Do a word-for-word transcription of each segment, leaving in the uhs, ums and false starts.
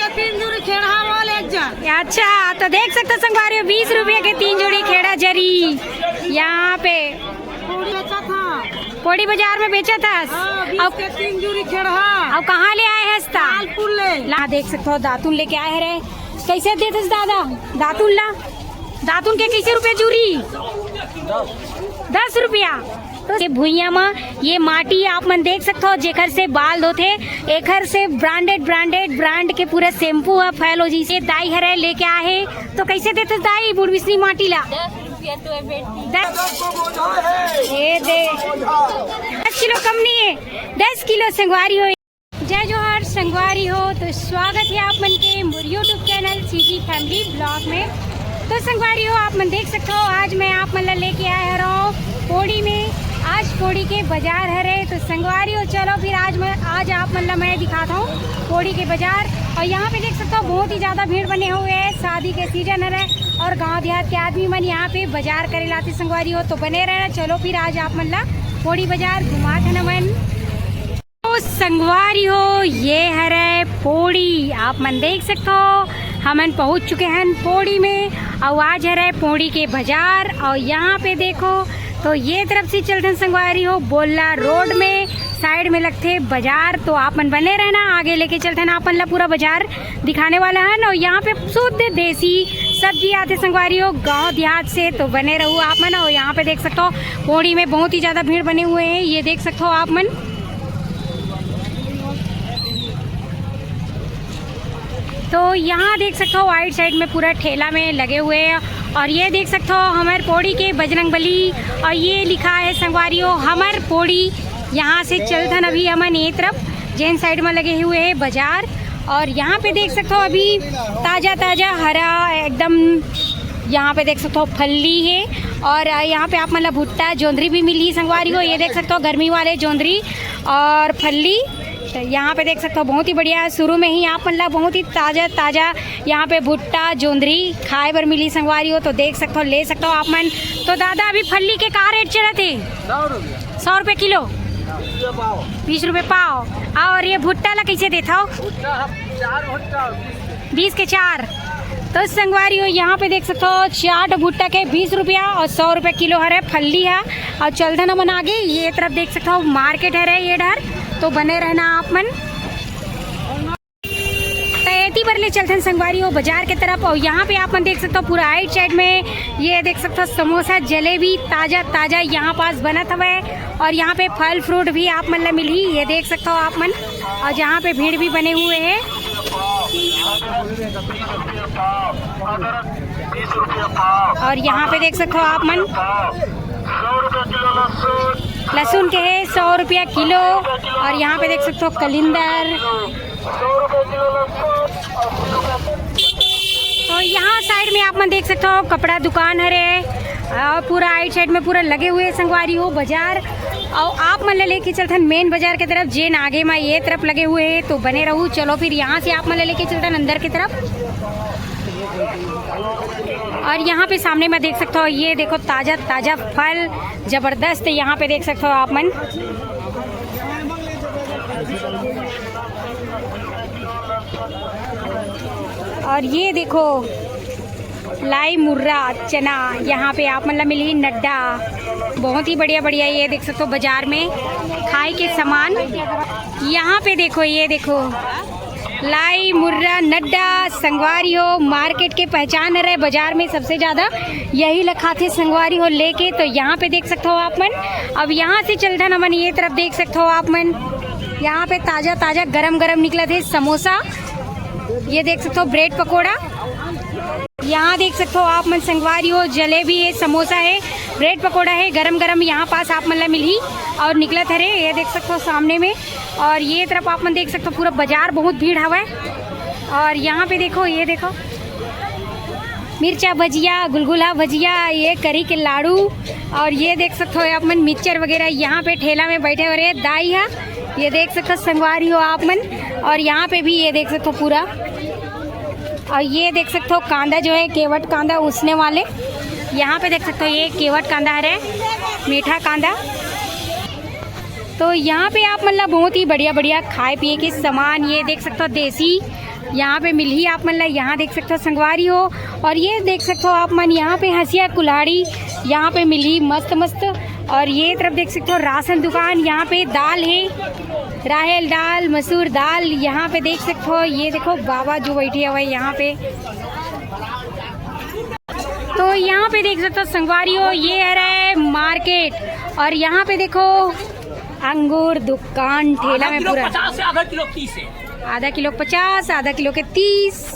तीन जोड़ी खेड़ा वाले एक जन। अच्छा, तो देख सकते हो संगवारी हो, बीस रुपये के तीन जोड़ी खेड़ा जरी यहाँ पे। पूरी बेचा था। पोड़ी बाजार में बेचा था। हाँ, बीस अब के तीन जोड़ी खेड़ा। अब कहाँ ले आए हस ता? लालपुर ले। ला, देख सकते हो दातुन लेके आए हरे। कैसे देते दादा दातुन ला? दातुन के कैसे रुपये जूरी? दस रुपया। तो ये भुइयां म ये माटी आप मन देख सकते हो, जेकर से बाल धोथे, एकर से ब्रांडेड ब्रांडेड ब्रांड के पूरा शैम्पू ह फैल हो जइसे। दाई हरे लेके आए हे, तो कैसे देते दाई बुढ़ बिसनी माटी ला? दस रुपया तो है बेटी। दस। ये दे, दस किलो कम नहीं है, दस किलो संगवारी हो। जय जोहार संगवारी हो, तो स्वागत है आप मन के मोर YouTube channel CG family blog में। तो संगवारी हो, आप मन देख सकते हो, आज मैं आप मन ला लेके आए हरव पोड़ी में। आज पोड़ी के बाजार हरे, तो संगवारी हो, चलो फिर आज मैं, आज आप मन ला मैं दिखाता हूँ पोड़ी के बाजार। और यहाँ पे देख सकते हो, बहुत ही ज़्यादा भीड़ बने हुए है, शादी के सीजन हरे और गाँव देहात के आदमी मन यहाँ पे बाजार करे लाते संगवारी हो। तो बने रहना, चलो फिर आज आप मन ला पोड़ी बाजार घुमात हन हमन। तो संगवारी हो, ये हरे पोड़ी, आप मन देख सकते हो, हमन पहुंच चुके हैं पोड़ी में। और आज हरे पोड़ी के बाजार, और यहाँ पे देखो, तो ये तरफ से चलथन संगवारी हो, बोल्ला रोड में साइड में लगथे बाजार। तो आप मन बने रहना, आगे लेके चलथन आप मन ला पूरा बाजार दिखाने वाला है। और यहाँ पे शुद्ध देसी सब्जी आते संगवारी हो, गांव देहात से। तो बने रहू आप मन। और यहाँ पे देख सकते हो, पोड़ी में बहुत ही ज्यादा भीड़ बने हुए हैं, ये देख सकते हो आप मन। तो यहाँ देख सकते हो, वाइट साइड में पूरा ठेला में लगे हुए हैं। और ये देख सकते हो, हमर पोड़ी के बजरंग बली, और ये लिखा है संगवारी हो, हमर पोड़ी। यहाँ से चलथन अभी हमन ये तरफ, जेन साइड में लगे हुए हैं बाजार। और यहाँ पे देख सकते हो, अभी ताजा ताजा हरा एकदम, यहाँ पे देख सकते हो, फल्ली है। और यहाँ पे आप मन ला भुट्टा जोंदरी भी मिली संगवारी हो। ये देख सकते हो, गर्मी वाले जोंदरी और फल्ली। तो यहाँ पे देख सकते हो, बहुत ही बढ़िया है। शुरू में ही आप मन ला बहुत ही ताजा ताजा यहाँ पे भुट्टा जोंदरी खाए बर मिली संगवारी हो। तो देख सकते हो, ले सकते हो आप मन। तो दादा, अभी फल्ली के का रेट चलत हे? सौ रुपया। सौ रुपये किलो। बीस रुपये पाव। बीस रुपये पाव। और ये भुट्टा ला कैसे देथव? भुट्टा हम चार भुट्टा, बीस के चार। तो संगवारी हो, यहाँ पे देख सकते हो, चार ठो भुट्टा के बीस रुपया और सौ रुपये किलो हरे फल्ली है। और चलथन हमन आगे, ये तरफ देख सकते हो, मार्केट हरे ये डहर। तो बने रहना आप मन। तो एती बर ले चलथन संगवारी हो बाजार के तरफ। और यहाँ पे आप मन देख सकते हो, पूरा आइट साइड में ये देख सकते हो, समोसा जलेबी ताजा ताजा यहाँ पास बनत हवय। और यहाँ पे फल फ्रूट भी आप मन ला मिलही, ये देख सकते हो आप मन। और यहाँ पे भीड़ भी बने हुए हैं। और यहाँ पे देख सकते हो आप मन, लहसुन के है सौ रुपया किलो। और यहाँ पे देख सकते हो कलिंदर। तो यहाँ साइड में आप मन देख सकते हो, कपड़ा दुकान हरे। और पूरा आइट साइड में पूरा लगे हुए संगवारी हो बाजार। और आप मन ला लेके चलथन मेन बाजार के तरफ, जेन आगे में ये तरफ लगे हुए हैं। तो बने रहू। चलो फिर यहाँ से आप मन ला लेके चलथन अंदर की तरफ। और यहाँ पे सामने में देख सकते हो, ये देखो, ताजा ताजा फल, जबरदस्त। यहाँ पे देख सकते हो आप मन। और ये देखो, लाई, मुर्रा, चना, यहाँ पे आप मन ला मिलही, नड्डा, बहुत ही बढ़िया बढ़िया। ये देख सकते हो, बाजार में खाए के सामान। यहाँ पे देखो, ये देखो, लाई, मुर्रा, नड्डा, संगवारी हो, मार्केट के पहचान हरे बाजार में सबसे ज्यादा, यही ला खाथे संगवारी हो लेके। तो यहाँ पे देख सकते हो आप मन। अब यहाँ से चलथन हमन ये तरफ, देख सकते हो आप मन, यहाँ पे ताजा ताजा गरम गरम निकलत हे समोसा। ये देख सकते हो, ब्रेड पकोड़ा। यहाँ देख सकते हो आप मन संगवारी हो, जलेबी है, समोसा है, ब्रेड पकोड़ा है, गरम गरम यहाँ पास आप मन ला मिलही और निकलत हरे। ये देख सकते हो सामने में। और ये तरफ आप मन देख सकते हो, पूरा बाजार बहुत भीड़ हवय। और यहाँ पे देखो, ये देखो, मिर्चा भजिया, गुलगुला भजिया, ये करी के लाड़ू, और ये देख सकते हो आप मन, मिक्सचर वगैरह। यहाँ पे ठेला में बैठे हुए दाई है, ये देख सकते हो संगवारी हो आप मन। और यहाँ पे भी ये देख सकते हो पूरा, और ये देख सकते हो कांदा जो है, केवट कांदा उसने वाले। यहाँ पे देख सकते हो, ये केवट कांदा हरे, मीठा कांदा। तो यहाँ पे आप मन ला बहुत ही बढ़िया बढ़िया खाए पिए के सामान, ये देख सकते हो, देसी यहाँ पे मिलही आप मन ला, यहाँ देख सकथो संगवारी हो। और ये देख सकथो आप मन, यहाँ पे हंसिया कुल्हाड़ी यहाँ पे मिलही मस्त मस्त। और ये तरफ देख सकथो राशन दुकान, यहाँ पे दाल है, राहेर दाल, मसूर दाल। यहाँ पे देख सकथो, ये देखो बाबा जो बैठे हुए हैं यहाँ पे। तो यहाँ पे देख सकथो संगवारी हो, ये हरे मार्केट। और यहाँ पे देखो अंगूर दुकान, ठेला में पूरा पचास से आधा किलो तीस है। आधा किलो पचास, आधा किलो के तीस।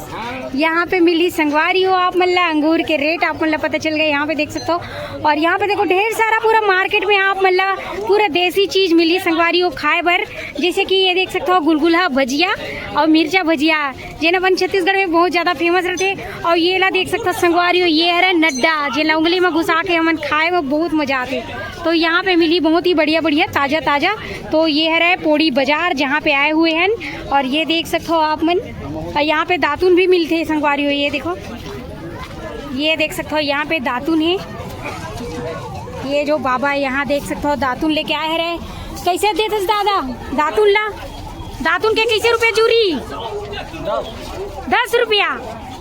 यहाँ पे मिली संगवारी हो आप मन ला, अंगूर के रेट आप मन ला पता चल गए। यहाँ पे देख सकते हो। और यहाँ पे देखो ढेर सारा पूरा मार्केट में आप मन ला पूरा देसी चीज मिली संगवारी हो खाए बर। जैसे कि ये देख सकते हो गुलगुला भजिया और मिर्चा भजिया, जेन अपन छत्तीसगढ़ में बहुत ज्यादा फेमस रहते। और ये ला देख सकते हो संगवारी हो, ये हरे नड्डा, जेन ला उंगली में घुसा के हमन खाए में बहुत मजा आते। तो यहाँ पे मिली बहुत ही बढ़िया बढ़िया ताजा ताजा। तो ये हरे पोड़ी बाजार जहाँ पे आए हुए हैं। और ये देख सकते हो आप मन, और यहाँ पे दातुन भी मिलते हैं संगवारी हो। ये देखो, ये देख सकते हो यहाँ पे दातुन है। ये जो बाबा है यहाँ देख सकते हो दातुन लेके आए हरे। कैसे देते दादा दातुन ला? दातुन के कैसे रुपया जूरी? दस रुपया।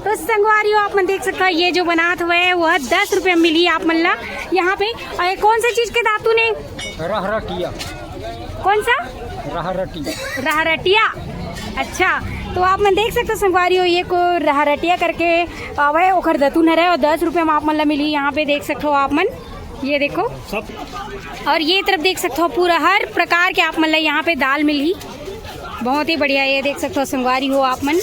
तो संगवारी हो आप मन देख सकते हो ये जो बनात हुए है वह दस रुपया मिली आप मन ला यहाँ पे। और ये कौन सा चीज के दातुन है? रहरटिया। कौन सा? रहरटिया। रहरटिया। अच्छा, तो आप मन देख सकते हो संगवारी हो, ये को रहरटिया करके आवे, ओखर दतुन हरे और दस रुपया में आप मन ला मिली। यहाँ पे देख सकते हो आप मन, ये देखो। सब। और ये तरफ देख सकते हो पूरा हर प्रकार के आप मन ला यहाँ पे दाल मिली, बहुत ही बढ़िया। ये देख सकते हो संगवारी हो आप मन।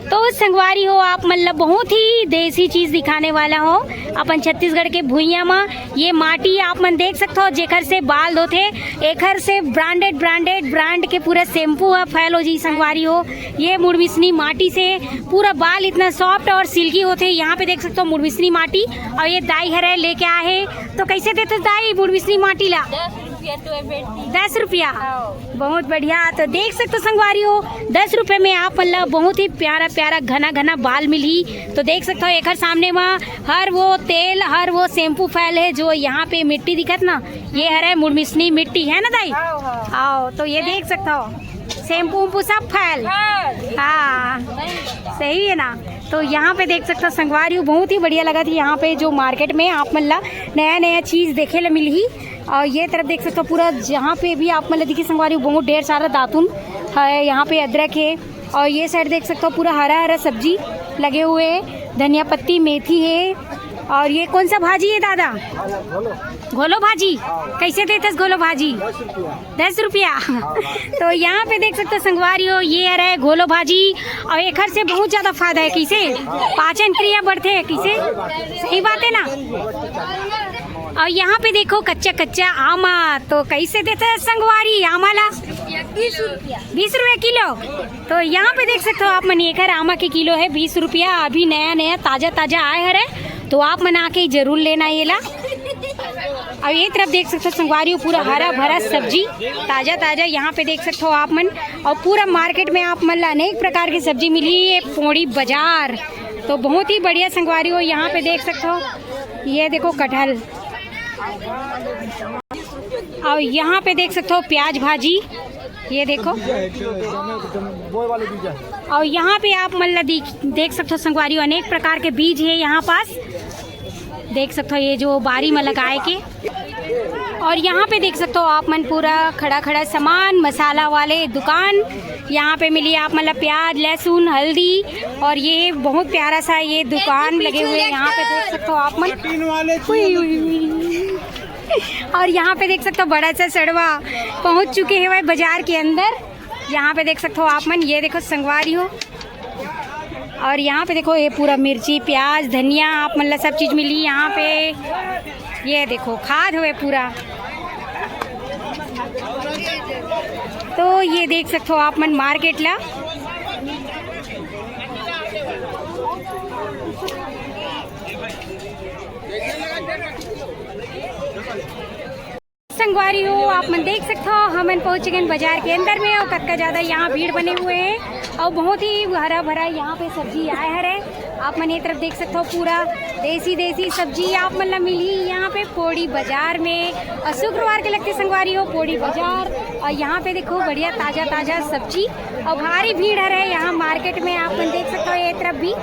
तो संगवारी हो आप मन ला बहुत ही देसी चीज दिखाने वाला हो अपन छत्तीसगढ़ के भुइयां म। ये माटी आप मन देख सकते हो जेकर से बाल धोथे, एकर से ब्रांडेड ब्रांडेड ब्रांड के पूरा शैम्पू ह फैल हो जी संगवारी हो। ये मुड़मिसनी माटी से पूरा बाल इतना सॉफ्ट और सिल्की होथे। यहाँ पे देख सकते हो मुड़मिसनी माटी। और ये दाई हरे लेके आए हे। तो कैसे देते दाई मुड़मिसनी माटी ला? दस रुपया। बहुत बढ़िया। तो देख सकते हो संगवारी हो, दस रुपये में आप मन ला बहुत ही प्यारा प्यारा घना घना बाल मिली। तो देख सकते हो एकर सामने में हर वो तेल, हर वो शैम्पू फैल है जो यहाँ पे मिट्टी दिखत ना, ये हरे मुड़मिसनी मिट्टी है ना दाई? हाँ, तो ये देख सकते हो शैम्पू उम्पू सब फैल। हाँ, सही है ना। तो यहाँ पे देख सकते हो संगवारी हो, बहुत ही बढ़िया लगा थी यहाँ पे जो मार्केट में आप मन ला नया नया चीज देखे ला मिलही। और ये तरफ देख सकते हो पूरा जहाँ पे भी आप मन ला दिखी संगवारी हो, बहुत ढेर सारा दातुन है, यहाँ पे अदरक है। और ये साइड देख सकते हो पूरा हरा हरा सब्जी लगे हुए है, धनिया पत्ती, मेथी है। और ये कौन सा भाजी है दादा? घोलो भाजी। कैसे देते घोलो भाजी? दस रुपया। तो यहाँ पे देख सकते हो संगवारी हो, ये रहे घोलो भाजी। और एकर से बहुत ज्यादा फायदा है। कैसे? पाचन क्रिया बढ़ते है। कैसे? सही बात है ना। और यहाँ पे देखो कच्चा कच्चा आमा, तो कैसे देते हैं संगवारी आमा ला? बीस रुपया किलो। तो यहाँ पे देख सकते हो आप मन, एकर आमा के किलो है बीस रुपया। अभी नया नया ताजा ताजा आए हरे, तो आप मन आके जरूर लेना ये ला। और ये तरफ देख सकते हो संगवारी हो, पूरा हरा भरा सब्जी, ताजा ताजा यहाँ पे देख सकते हो आप मन। और पूरा मार्केट में आप मन ला अनेक प्रकार की सब्जी मिली। ये पोड़ी बाजार तो बहुत ही बढ़िया संगवारी हो, यहाँ पे देख सकते हो। ये देखो कटहल, और यहाँ पे देख सकते हो प्याज भाजी, ये देखो। और यहाँ पे आप मन ला दिख- देख सकते हो संगवारी हो, अनेक प्रकार के बीज है यहाँ पास, देख सकते हो ये जो बारी में लगाए के। और यहाँ पे देख सकते हो आप मन पूरा खड़ा खड़ा सामान मसाला वाले दुकान, यहाँ पे मिली आप मन ला प्याज, लहसुन, हल्दी। और ये बहुत प्यारा सा ये दुकान लगे हुए हैं, यहाँ पे देख सकते हो आप मन। हुई, हुई, हुई। और यहाँ पे देख सकते हो बड़ा सा सड़वा पहुँच चुके हैं भाई बाजार के अंदर। यहाँ पे देख सकते हो आप मन, ये देखो संगवारी हो। और यहाँ पे देखो ये पूरा मिर्ची, प्याज, धनिया आप मन ला सब चीज मिली यहाँ पे। ये देखो खाद हुए पूरा। तो ये देख सकते हो आप मन मार्केट ला। संगवारी हो, आप मन देख सकते हो, हमन पहुंच गए बाजार के अंदर में और कतका ज्यादा यहाँ भीड़ बने हुए हैं और बहुत ही हरा भरा यहाँ पे सब्जी आए हरे। आप मन ये तरफ देख सकते हो, पूरा देसी देसी सब्जी आप मन ला मिली यहाँ पे पोड़ी बाजार में। और शुक्रवार के लगते संगवारी हो पोड़ी बाजार। और यहाँ पे देखो बढ़िया ताजा ताजा सब्जी अउ भारी भीड़ हरे यहाँ मार्केट में। आप मन देख सकते हो, ये तरफ भी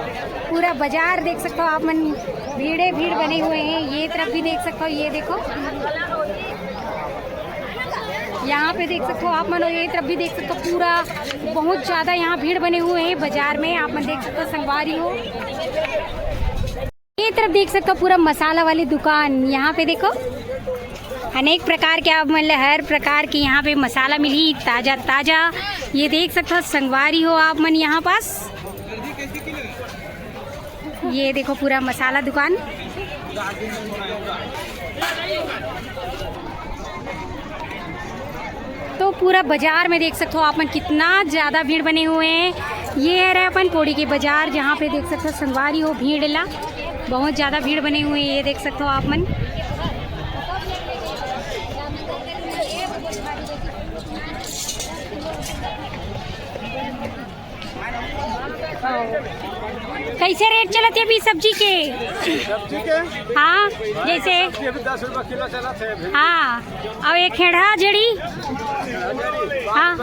पूरा बाजार देख सकते हो आप मन, भीड़े भीड़ बने हुए हैं। ये तरफ भी देख सकते हो, ये देखो, यहाँ पे देख सकते हो आप मन, ये तरफ भी देख सकते हो, पूरा बहुत ज्यादा यहाँ भीड़ बने हुए हैं बाजार में। आप मन देख सकते हो, संगवारी हो, ये तरफ देख सकते हो, पूरा मसाला वाली दुकान। यहाँ पे देखो, अनेक प्रकार के आप मन ल हर प्रकार के यहाँ पे मसाला मिली, ताजा ताजा। ये देख सकते हो, संगवारी हो आप मन यहाँ पास, ये देखो, पूरा मसाला दुकान। तो पूरा बाजार में देख सकते हो आप मन, कितना ज्यादा भीड़ बने हुए हैं। ये हरे अपन पोड़ी के बाजार, जहाँ पे देख सकते हो, संगवारी हो, भीड़ ला, बहुत ज्यादा भीड़ बने हुए हैं। ये देख सकते हो आप मन, कैसे रेट चलत हे अभी सब्जी के? सब्जी के? हाँ, जैसे? सब्जी अभी दस रुपया किलो चलत हे अभी। हाँ, अउ ये खेड़ा जरी? हाँ,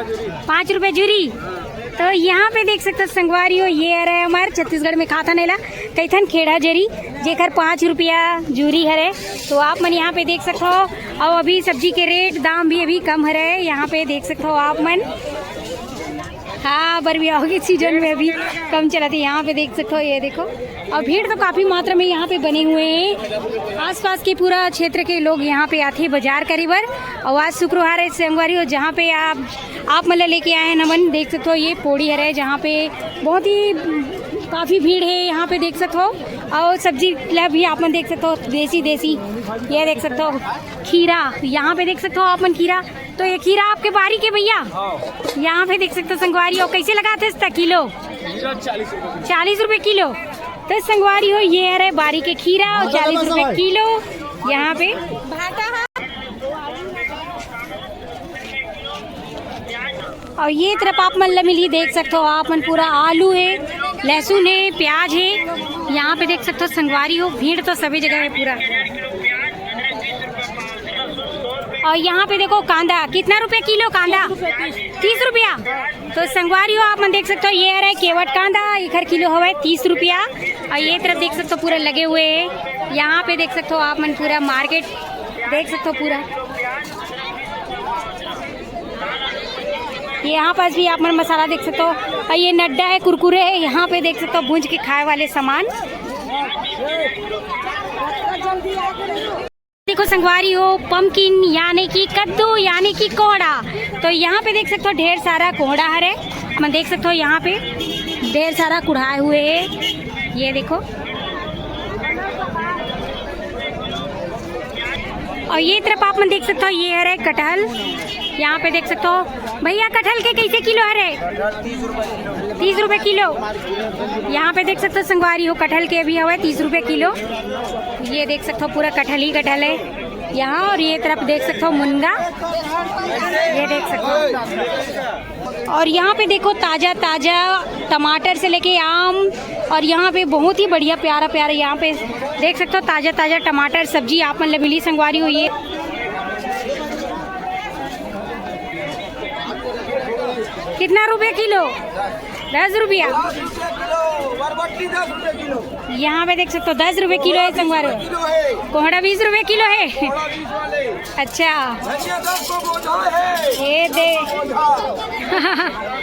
पाँच रुपया जूरी। तो यहाँ पे देख सकते हो, संगवारी हो, ये हरे हमारे छत्तीसगढ़ में खाथन एला, कहिथन खेड़ा जरी, जेकर पाँच रुपया जूरी हरे। तो आप मन यहाँ पे देख सकते हो, अउ अभी सब्जी के रेट दाम भी अभी कम हरे, यहाँ पे देख सकते हो आप मन। हाँ, बरबियाव के सीजन में अभी कम चलत हे। यहाँ पे देख सकते हो, ये देखो, अउ भीड़ तो काफी मात्रा में यहाँ पे बने हुए हैं। आसपास के पूरा क्षेत्र के लोग यहाँ पे आथे बाजार करे बर। अउ आज शुक्रवार हे, संगवारी हो, जहाँ पे आप, आप मन ला लेके आए हैं हमन। देख सकते हो, ये पोड़ी हरे, जहाँ पे बहुत ही काफी भीड़ है। यहाँ पे देख सकते हो, अउ सब्जी ला भी आप मन देख सकते हो, देसी देसी, ये देख सकते हो खीरा, यहाँ पे देख सकते हो आप मन खीरा। तो ये खीरा आपके बारी के भैया? हाँ। यहाँ पे देख सकते हो संगवारी हो, कैसे लगाथे इसका किलो? खीरा चालीस रुपये किलो। चालीस रुपये किलो। तो संगवारी हो, ये हरे बारी के खीरा अउ चालीस रुपये किलो यहाँ पे। अउ ये तरफ आप मन ला मिली, देख सकते हो आप मन, पूरा आलू है, लहसुन है, प्याज है। यहाँ पे देख सकते हो संगवारी हो, भीड़ तो सभी जगह है पूरा। अउ यहाँ पे देखो कांदा, कितना रुपया किलो कांदा? तीस रुपया। तो संगवारी हो, आप मन देख सकते हो, ये हरे केवट कांदा, एकर किलो हवे तीस रुपया। अउ ये तरफ देख सकते हो, पूरा लगे हुए है। यहाँ पे देख सकते हो आप मन, पूरा मार्केट देख सकते हो पूरा। ये यहाँ पास भी आप मन मसाला देख सकते हो। अउ ये नड्डा है, कुरकुरे है, यहाँ पे देख सकते हो भूंज के खाए वाले सामान। देखो संगवारी हो, पम्पकिन यानी कि कद्दू यानी कि कोहड़ा। तो यहाँ पे देख सकते हो, ढेर सारा कोहड़ा हरे। आप मन देख सकते हो, यहाँ पे ढेर सारा कुढ़ाए हुए है। ये देखो, अउ ये तरफ आप मन देख सकते हो, ये हरे कटहल। यहाँ पे देख सकते हो भैया, कटहल के कैसे किलो हरे? तीस रुपये किलो। यहाँ पे देख सकते हो संगवारी हो, कटहल के भी हवे तीस रुपये किलो। ये देख सकते हो, पूरा कटहल ही कटहल है यहाँ। अउ ये तरफ देख सकते हो मुनगा, ये देख सकते हो। अउ यहाँ पे देखो, ताजा ताजा टमाटर से लेके आम, अउ यहाँ पे बहुत ही बढ़िया प्यारा प्यारा, यहाँ पे देख सकते हो, ताजा ताजा टमाटर सब्जी आप मन ला मिली संगवारी हो। ये कितना रुपया किलो? दस रुपया। बरबट्टी दस रुपये किलो। यहाँ पे देख सकते हो, दस रुपये किलो है संगवारी। किलो है। कोहड़ा बीस रुपये किलो है। कोहड़ा बीस वाले। अच्छा। धनिया दस को बोझा है। ये दे। बोझा।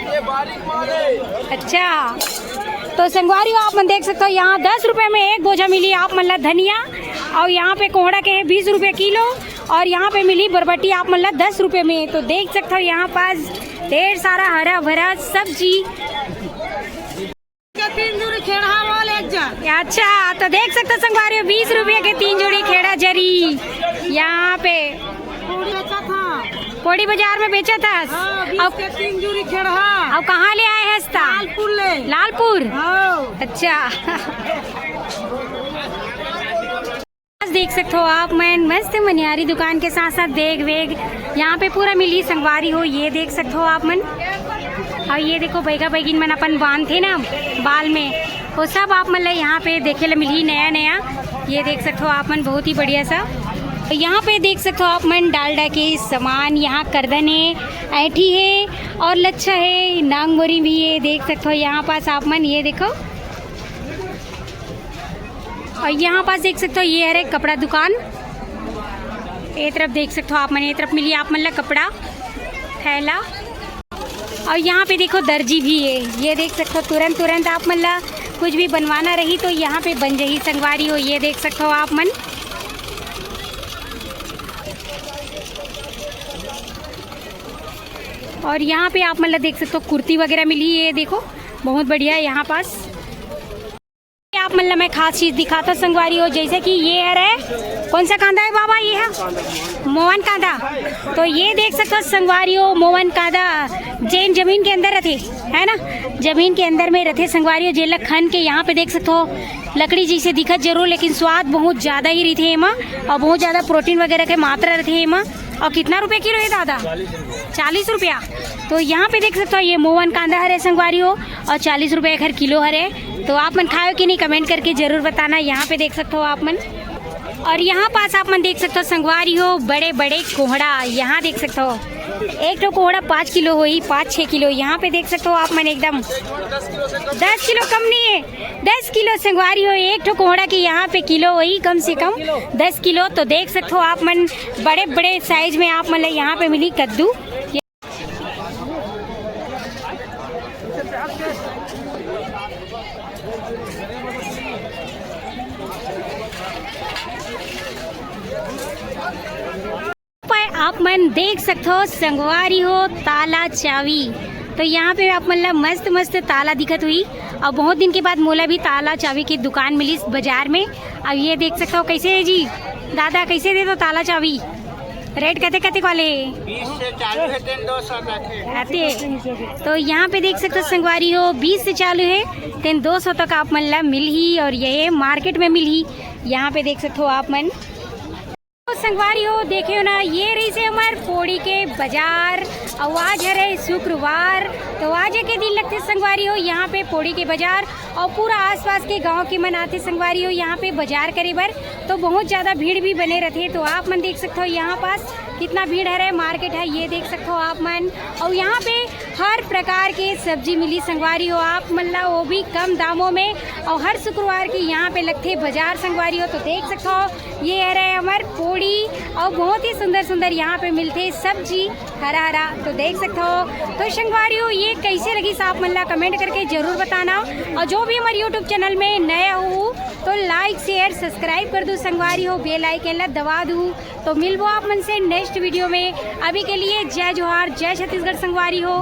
ये बारीक माल है। अच्छा, तो संगवारी हो, आप मन देख सकते हो, यहाँ दस रुपये में एक बोझा मिली आप मन ला धनिया। अउ यहाँ पे कोहड़ा के है बीस रुपये किलो। अउ यहाँ पे मिली बरबट्टी आप मन ला दस रुपये में। तो देख सकते हो, यहाँ पास ढेर सारा हरा भरा सब्जी। तीन जूरी खेड़हा वाले एक जन। अच्छा, तो देख सकते हो संगवारी हो, बीस रुपये के तीन जोड़ी खेड़ा जरी यहाँ पे। कोड़ी बाजार में बेचा था। हाँ, बीस के तीन जूरी खेड़हा। अब कहाँ ले आए हस ता? लालपुर ले। लालपुर? हाँ। अच्छा। आज देख सकते हो आप मन मस्त मनिहारी दुकान के साथ साथ बैग वैग यहाँ पे पूरा मिली संगवारी हो, ये देख सकते हो आप मन। अउ ये देखो, बैगा बैगिन मन अपन बांधथे ना बाल में, वो सब आप मन ला यहाँ पे देखे ला मिलही नया नया। ये देख सकते हो आप मन, बहुत ही बढ़िया सा। यहाँ पे देख सकते हो आप मन, डालडा के सामान यहाँ करधन है। ऐंठी हे और लच्छा हे, नांगमोरी भी हे। देख सकथो यहाँ पास आप मन, ये देखो। और यहाँ पास देख सकथो, ये हरे कपड़ा दुकान। ये तरफ देख सकथो आप मन, ये तरफ मिली आप मन ला कपड़ा, थैला। और यहाँ पे देखो, दर्जी भी हे। ये देख सकथो, तुरंत तुरंत आप मन ला कुछ भी बनवाना रही तो यहाँ पे बन जाही संगवारी हो। ये देख सकथो आप मन। और यहाँ पे आप मन ला देख सकथो, कुर्ती वगैरह मिली। ये देखो, बहुत बढ़िया है यहाँ पास। आप मन ला मैं खास चीज दिखाता संगवारी हो, जैसे कि ये हरे, कौन सा कांदा है बाबा? ये है मोवन कांदा। तो ये देख सकथो संगवारी हो, मोवन कांदा जेन जमीन के अंदर रथे, है ना, जमीन के अंदर में रथे संगवारी हो। जेला खन के यहाँ पे देख सकथो, लकड़ी जैसे दिखत जरूर, लेकिन स्वाद बहुत ज्यादा ही रहिथे एमा, और बहुत ज्यादा प्रोटीन वगैरह के मात्रा रहिथे एमा। और कितना रुपया किलो है दादा? चालीस रुपया। तो यहाँ पे देख सकथो, ये मोवन कांदा हरे संगवारी हो, और चालीस रुपया एखर किलो हरे। तो आप मन खायो कि नहीं, कमेंट करके जरूर बताना। यहाँ पे देख सकथो आप मन। और यहाँ पास आप मन देख सकथो संगवारी हो, बड़े बड़े कोहड़ा। यहाँ देख सकथो, एक ठो कोहड़ा पाँच किलो होही, पाँच छः किलो। यहाँ पे देख सकथो आप मन, एकदम दस किलो कम नहीं है, दस किलो संगवारी हो। एक ठो कोहड़ा के यहाँ पे किलो होही कम से कम दस किलो। तो देख सकथो आप मन, बड़े बड़े साइज में आप मन ला यहाँ पे मिली कद्दू। पर आप मन देख सकथो संगवारी हो, ताला चावी। तो यहाँ पे आप मन ला मस्त मस्त ताला दिखत हुई, और बहुत दिन के बाद मोला भी ताला चावी की दुकान मिली बाजार में। अब ये देख सकथो, कैसे है जी दादा, कैसे दे दो ताला चावी? रेट कते कते वाले? बीस से चालू है, तेन दो सौ तक है। आते। तो यहाँ पे देख सकथो संगवारी हो, बीस से चालू है, तेन दो सौ तक आप मन ला मिलही, और ये मार्केट में मिलही। यहाँ पे देख सकथो आप मन। तो संगवारी हो, देखे हो ना, ये रहिसे हमर पोड़ी के बाजार। अउ आज हरे शुक्रवार, तो आज के दिन लगथे संगवारी हो यहाँ पे पोड़ी के बाजार, और पूरा आसपास के गांव के मन आथे संगवारी हो यहाँ पे बाजार करे बर। तो बहुत ज्यादा भीड़ भी बने रहिथे। तो आप मन देख सकथो यहाँ पास कितना भीड़ हरे, मार्केट है, ये देख सकथो आप मन। और यहाँ पे हर प्रकार के सब्जी मिली संगवारी हो आप मन ला, वो भी कम दामों में। और हर शुक्रवार के यहाँ पे लगथे बाजार संगवारी हो। तो देख सकथो, ये हरे हमर पोड़ी, और बहुत ही सुंदर सुंदर यहाँ पे मिलथे सब्जी, हरा हरा। तो देख सकथो। तो संगवारी हो, ये कैसे लगिस आप मन ला कमेंट करके जरूर बताना, और जो भी हमर YouTube चैनल में नया हो तो लाइक शेयर सब्सक्राइब कर दू संगवारी हो, बेल आइकन ला दबा दू। तो मिलबो आप मन से नेक्स्ट वीडियो में। अभी के लिए जय जोहार, जय छत्तीसगढ़ संगवारी हो।